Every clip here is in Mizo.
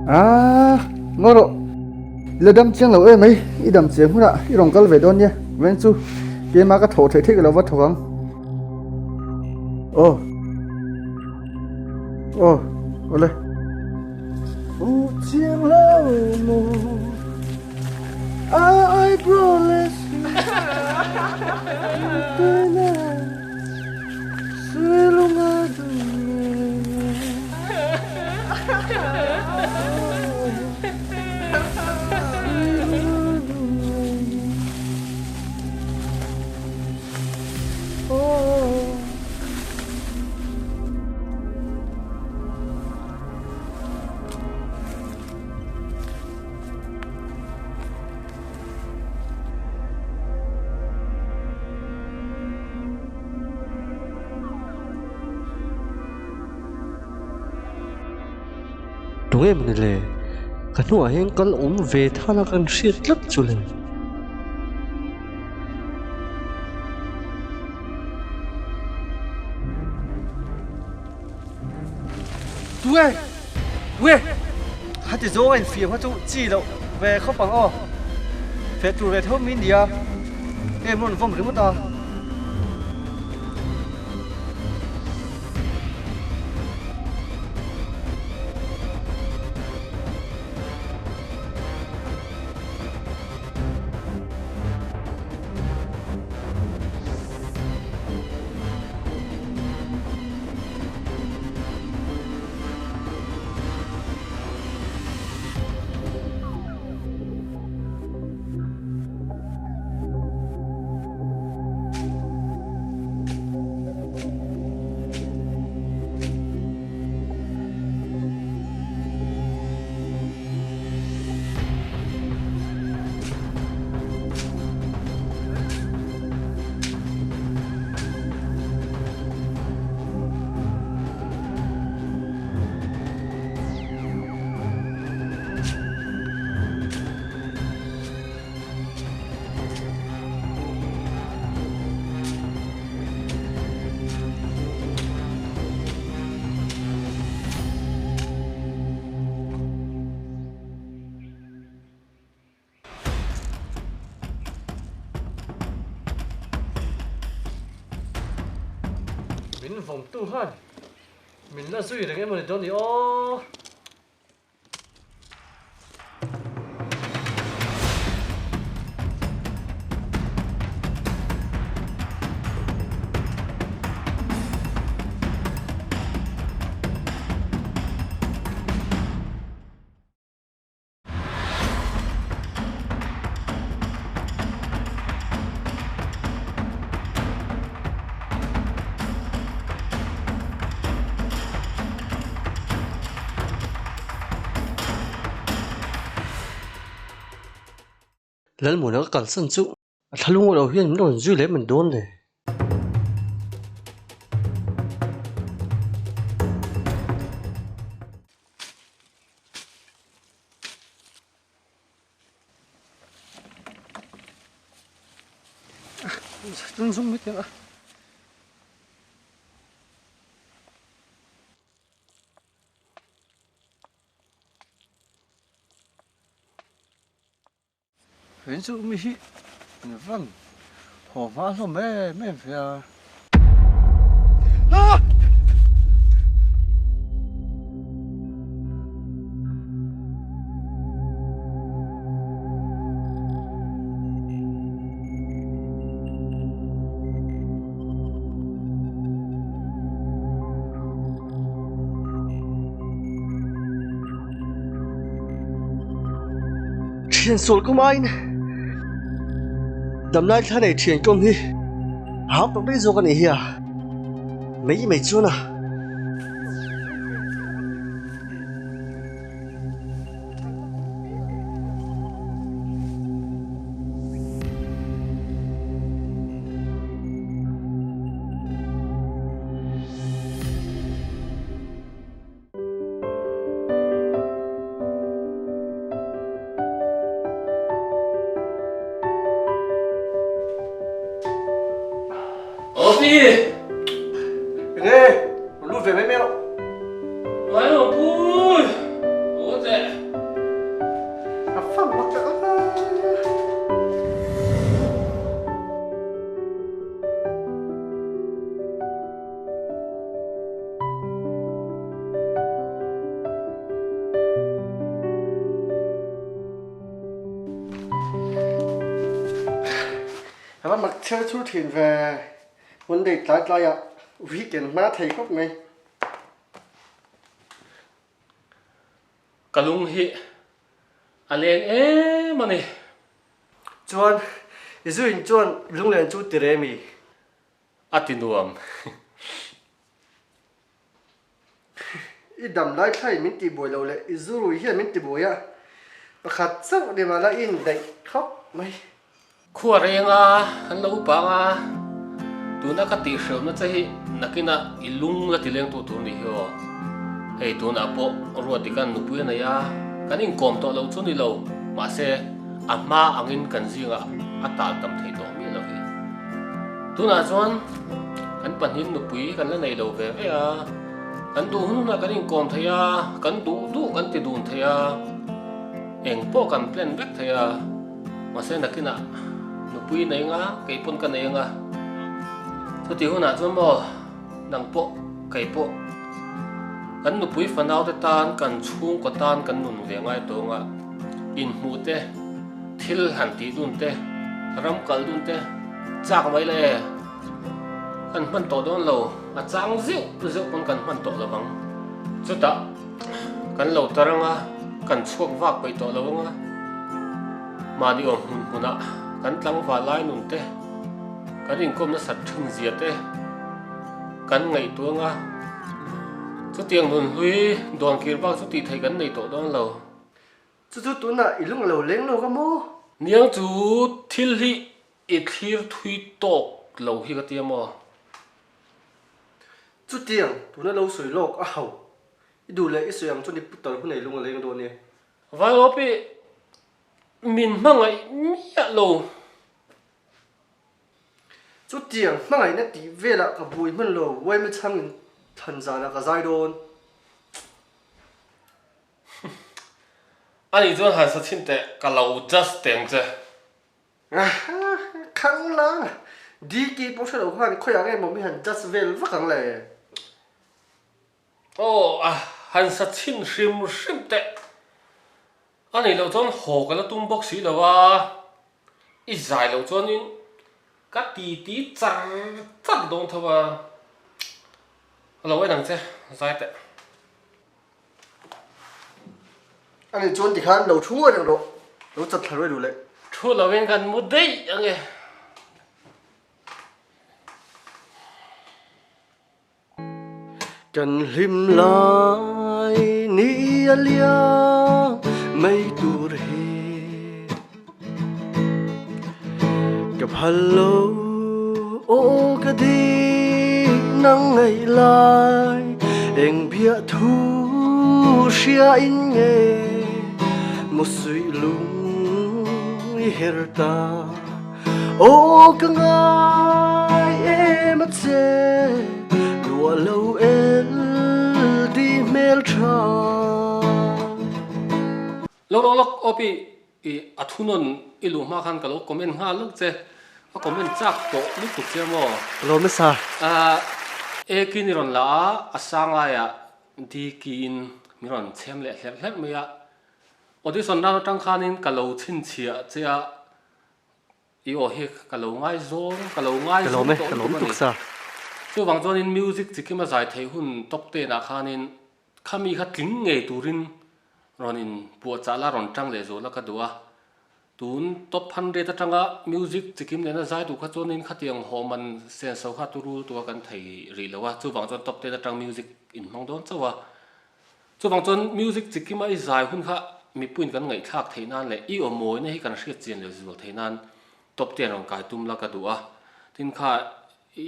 Aaa, ngaw rawh. I la dam chiang lo em mai, i dam chiang hunah i rawn kal ve dawn nia. Veng chu keimah ka thawh theih theih ka lo va thawk ang. Aw. Aw, awle. U chiang lo maw a eyebrow leh Tunge mawni le? Ka hnuah hian kal awm ve than a kan hriat tlat chu le. Tunge? Tunge? Hati zawng a infiam kha chu chi loh ve khawp ang aw. Feh tur ve tho min nia. Em rawn vawm ringawt a. Min vawmtu khan min la zui reng emaw ni dawn ni aw. Lalmuana ka kalsan chu a thlalung lo hian min rawn zui leh man dawn le. Tung zung mai teh a. Veng chu mi hi an van haw hma hlawm em em ve a. Thian sual kum aiin damlai thla nei thian kawm hi a hau tak daih zawk a nih hi a, mai mai chuan a. Opi! Enge, rawn lut ve mai mai rawh. Mai rawh pui! Aw teh. chher chhur thin ve. Monday tlai tlaiah weekend hma thei khawp mai. Ka lung hi a leng em a ni. Chuan i zuin chuan lunglen chu ti rem i? A ti nuam. I dam lai thlai min tih buai lo leh i zurui hian min ti buai a, pakhat chauh ni mah la i indaih khawp mai. Khua reng a, an lo upa ang a, tuna ka tihhreuhna che hi nakinah i lung la ti leng tu tur nih hi aw. Hei tunah pawh Ruatdika'n nupui a nei a, kan inkawm tawh lo chu ni lo, mahse a hma angin kan zingah a tal tam thei tawh miah lo hi. Tunah chuan kan pahnih nupui kan la nei lo ve ve a, kan duh hun hunah kan inkawm thei a, kan duh duh kan ti dun thei a, eng pawh kan plan vek thei a, mahse nakinah nupui nei anga kei pawn ka nei anga, chutih hunah chuan maw nang pawh kei pawh kan nupui fanau te tan kan chhungkaw tan kan nun ve ngai tawng a, inhmuh te. Thil han tih dun te, ram kal dun te chak mai le e. Kan hman tawh dawn lo, a chang zeuh zeuh pawn kan hman tawh lo vang. Chutah kan lo tar anga, kan chhuak vak peih tawh lo anga, mahni awm hmun hmunah kan tlangval lai nun te, kan inkawm nasat thin zia te kan ngaihtuah anga, chutiang nun hlui dawn kir bak chu tih theih kan nei tawh dawn lo. Chu chu tunah i lung a lo leng lo ka maw? Niang chu thil hi i thlir thui tawk lo hi ka tia maw? Chutiang tuna lo sawi lawk a hau. I duh leh i sawi ang chuan i putar hun ei lung a leng dawn e. Vairawpi min hmangaih miah lo. Chutiang hmangaihna tih velah ka buai hman lo, Uaime chhangin thlan zanah ka zai dawn. Ani chuan han sa chhin teh ka lo just teng che. Khang la, DK pawh hre lo khan khawiah nge maw mi han just vel vak ang le. Aw a han sa chhin hrim hrim teh. Ani loh chuan haw ka la tum bawk si lo a, i zai loh chuanin ka titi char char dawn tho a. Ka lo en ang che, zai teh. Ani chuan tikhan lo thu ngawt reng rawh, lo chat thla ruai duh leh. Thu lovin kan mu daih ang e. Kan hlim lai ni a liang mai tur hi ka phal lo aw ka di nang ngaih lai eng biah thu hria in nge maw suih lung i her ta aw ka ngai em a che lua lo el di hmel tha. Lawk lawk lawk aw pi I a thunawn i luh hma khan ka lo comment nghal lawk che, ka comment chak tawh lutuk che maw? Ka lo hmasa. A E kin i rawn la a, a sang laiah D kiin min rawn chhem leh hlerh hlerh mai a. Audition round atang khanin ka lo chhinchhiah che a, I aw hi ka lo ngaizawng, ka lo ngaizawng tawh lutuk a ni. Chuvang chuanin music chikim a zai theih hun top ten ah khanin khami kha tling ngei turin rawn in puahchah la rawn tang leh zual a ka duh a. Tun top 100 atanga music chikim nena zai duh kha chuanin khatiang haw man senso kha turu tua kan thei rih lo a, chuvang chuan top ten atang music in hmang dawn chauh a. Chuvang chuan music chikima i zai hun kha mipuiin kan ngaihthlak theih nan leh i aw mawina hi kan hriat chian leh zual theih nan top ten rawn kai tum la ka duh a. Tin kha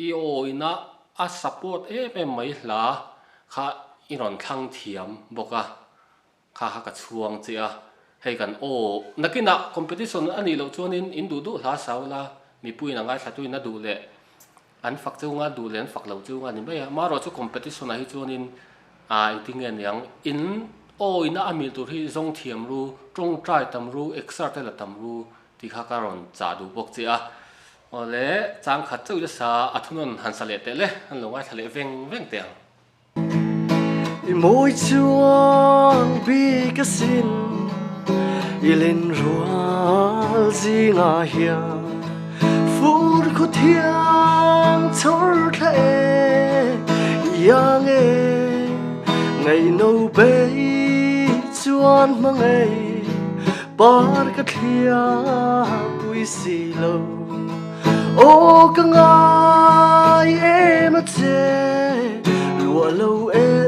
i aw ina a support em em mai hla kha i rawn thlang thiam bawk a, kha kha ka chhuang che a. Hei kan aw nakinah competition a nih loh chuanin in duh duh hla sau la mipuiin a ngaithlatuin a duh leh An fak cheu nga duh leh an fak lo cheu nga ni mai a. Marawh chu competition ah hi chuanin ah engtin nge niang in awina a mil tur hi zawng thiam ru, tawngtai tam ru, exer te la tam ru tih kha ka rawn chah duh bawk che a. Awle chang khat chauh ila sa a thunawn han sa leh teh le, an lo ngaithla leh veng veng teh ang. I mawi chuang bik asin i len rual zingah hian fur khaw Thiang chhawr thla e, iang e, Ngaihno bei chuan hmangei, Par ka thlia pui si lo. Aw ka ngai em a che, Luah lo e.